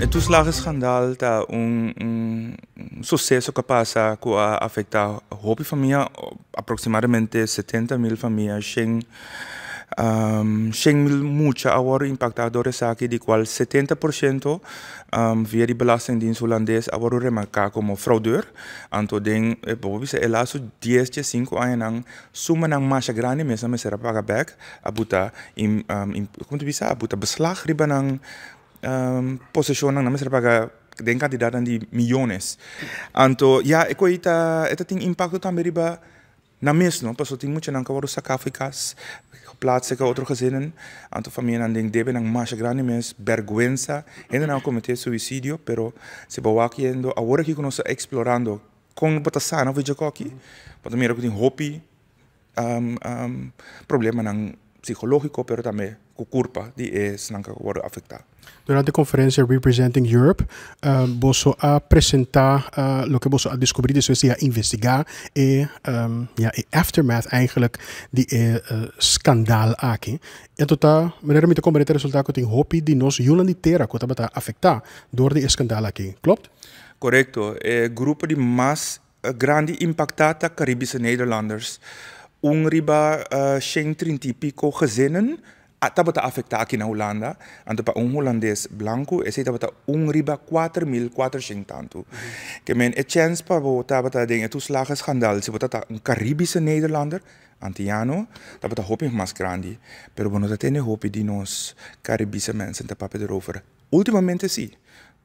E toeslagenschandaal ta un suceso cu a pasa cu a afecta hopi famia, aproximadamente 70.000 famia, 100.000 mucha a wordo impacta door esaki, di cual 70% via di Belastingdienst Hulandes a wordo remarca como fraudeur. Anto den bo bisa e laatste 10, 5 añanan sumanan masha grandi mes nan mester a paga bek, a buta, con ta bisa, a buta beslag riba nan posesionnan, nan mester a paga den cantidadnan di miyones. Anto ya e coi ta e ta tin impacto tambe riba nan mes, no, pasobra tin muchanan cu a wordo saca for di cas, geplaatst cerca otro gezinnen, anto famianan den debenan masha grandi mes, berguensa, hendenan a comete suicidio. Pero si bo wak yendo awor aki cu nos ta explorando con bo ta sana for di djakoki, bo ta mira cu tin hopi problemanan psicologico, pero tambe cu curpa di esnan cu a wordo afecta. Durante e conferencia Representing Europe, boso a presenta loke boso a descubri despues di a investiga e, ja, e aftermath eigenlijk di e skandaal aki. Anto ta manera mi ta comprende ta resulta cu tin hopi di nos yunan di tera cu tabata afecta door di e skandaal aki. Klopt? Correcto. E grupo di mas grandi impacta ta Caribische Nederlanders. Un riba 130 y pico gezinnen tabata afecta aki na Hulanda. Anto pa un Hulandes blanco esey tabata un riba 4400 tanto. Ke men e chens pa bo tabata den e toeslagenschandaal si bo ta un Caribische Nederlander, Antiano, tabata hopi mas grandi. Pero bo no ta tende hopi di nos Caribische mensen ta papia erover. Ultimamente si.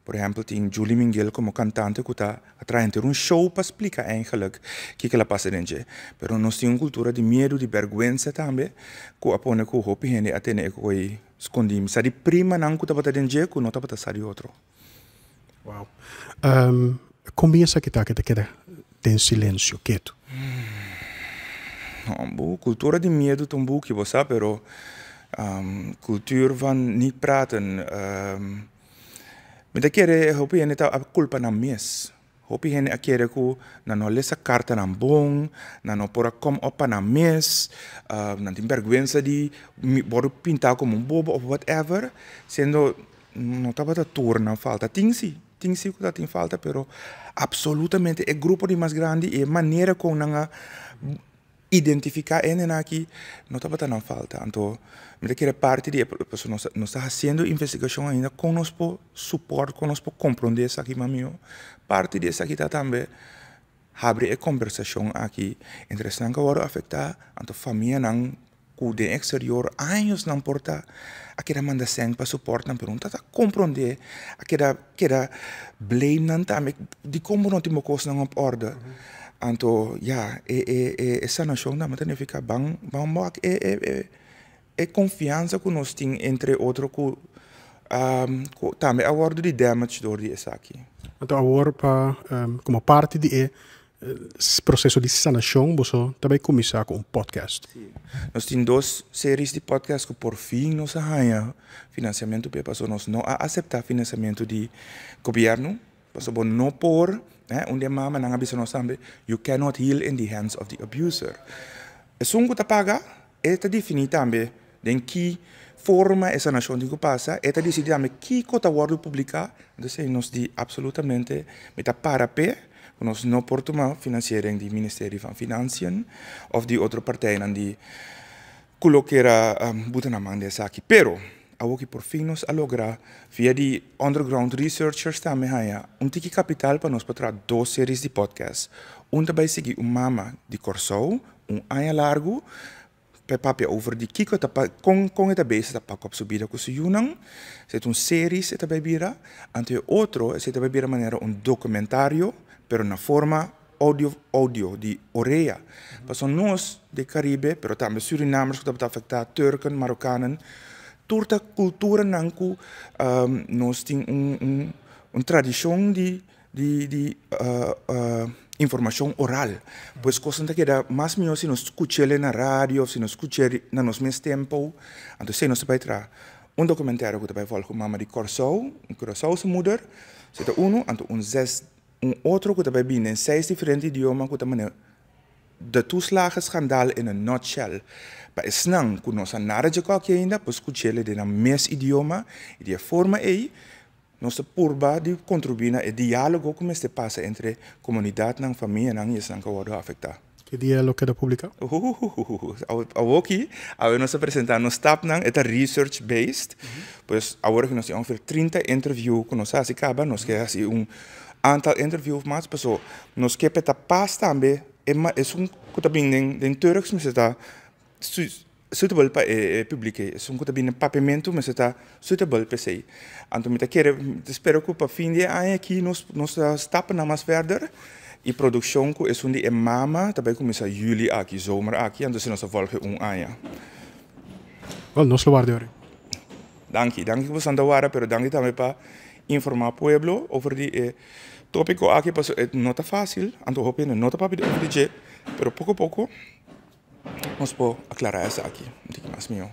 Por ehempel, tin Julie Minguel como cantante cu ta traha henter un show pa splica eigenlijk kico el a pasa den dje. Pero nos tin un cultura di miedo, di berguensa tambe, cu a pone cu hopi hende a tene e coy scondi. Mi sa di primanan cu tabata den dje cu no tabata sa di otro. Wow. Con bin esaki ta cu ta keda den silencio, ketu? No, bo cultura di miedo ta un buki, bo sa, pero cultuur van niet praten. Mi ta kere hopi hende ta culpa nan mes. Hopi hende a kere cu nan no lesa cartanan bon, nan no por a come up pa nan mes, nan tin berguensa di worde pinta como un bobo of whatever, siendo no tabata tur nan falta. Tin si, tin si cu ta tin falta, pero absolutamente e grupo di mas grandi y e manera con nan a identifica e hendenan aki no tabata nan falta. Anto mi ta kere parti di e pasobra nos ta haciendo investigacion ainda con nos por support, con nos por comprende esaki mas miho. Parti di esaki ta tambe habri e combersacion aki entre esnan cu a wordo afecta, anto famianan cu den exterior añosnan por ta a keda manda cen pa support nan, pero no ta ta comprende, a keda keda blame nan tambe dicon bo no tin bo cosnan op orde. Anto ya, e e e e sanacion tambe ta nifica ban ban wak e e e e confiansa cu nos tin entre otro cu cu tambe a wordo di damage door di esaki. Anto awor pa como parti di e proceso di sanacion boso ta bay cuminsa cu un podcast. Si. Nos tin dos series di podcast cu por fin nos a haya financiamento p'e pasobra nos no a acepta financiamento di gobierno. Pasobra bo no por, un di e mamanan a bisa nos tambe, you cannot heal in the hands of the abuser. Esun ku ta paga, e ta definí tambe den ki forma e sanashon tin ku pasa, e ta disidí tambe kiko ta wòrdu publiká. Entonces nos di absolutamente mi ta para p'e ku nos no por tuma finansiering di Ministerio van Financiën òf di otro partijnan di ku lo kier a buta nan man den esaki. Pero awoki por fin nos a logra via di underground researchers tambe haña un tiki kapital pa nos por traha dos series di podcast. Un ta bai sigui un mama di Kòrsou un aña largu pa e papia over di kiko ta kon kon e ta bezig ta pak op su bida ku su yunan. Esei ta un series e ta bai bira. Anto e otro esei ta bai bira manera un documentario pero na forma audio audio di orea. Pasobra nos di Caribe, pero tambe Surinamers ku tabata afektá, Turken, Marokanen, tur ta kulturanan ku nos tin un un un tradishon di di di informashon oral. Pues kosnan ta keda mas mihó si nos skuch'el na radio òf si nos skuch'el na nos mes tempo. Anto esei nos ta bai traha un dokumentario ku ta bai vòlg un mama di Kòrsou, un Curaçaose moeder, esei ta unu, anto un zes un otro ku ta bai bini den seis diferente idioma ku ta manera De toeslagenschandaal in a nutshell. Pa esnan ku no sa nada dje kòki ainda por skuch'el den nan mes idioma i di e forma ei. Nos ta purba di kontribuí na e diálogo ku mester pasa entre komunidatnan, famianan i esnan ku a wòrdu afektá. Ki dia lo keda publiká? Awoki, awe nos ta presentá nos stapnan, e ta research based. Pues awor ku nos tin ongeveer 30 interview ku nos a hasi kaba, nos ke hasi un aantal interview mas, paso nos ke pa e ta pas tambe e esun ku ta bin den Turks mester ta suitable pa e publiek ei. Esun ku ta bini Papiamentu mester ta suitable pa esei. Anto mi ta kere, mi ta spera ku pa fin di e aña aki nos nos ta stapnan mas verder i produkshon ku esun di e mama ta bai kuminsá juli aki, zomer aki, anto si nos ta volge un aña. Wel, nos lo warda ori. Danki, danki ku boso ta warda, pero danki tambe pa informá pueblo over di e tópiko aki, pasobra e no ta fásil, anto hopi hende no ta papia over di dje, pero poko poko. Nos por aclara esaki un tiki mas miho.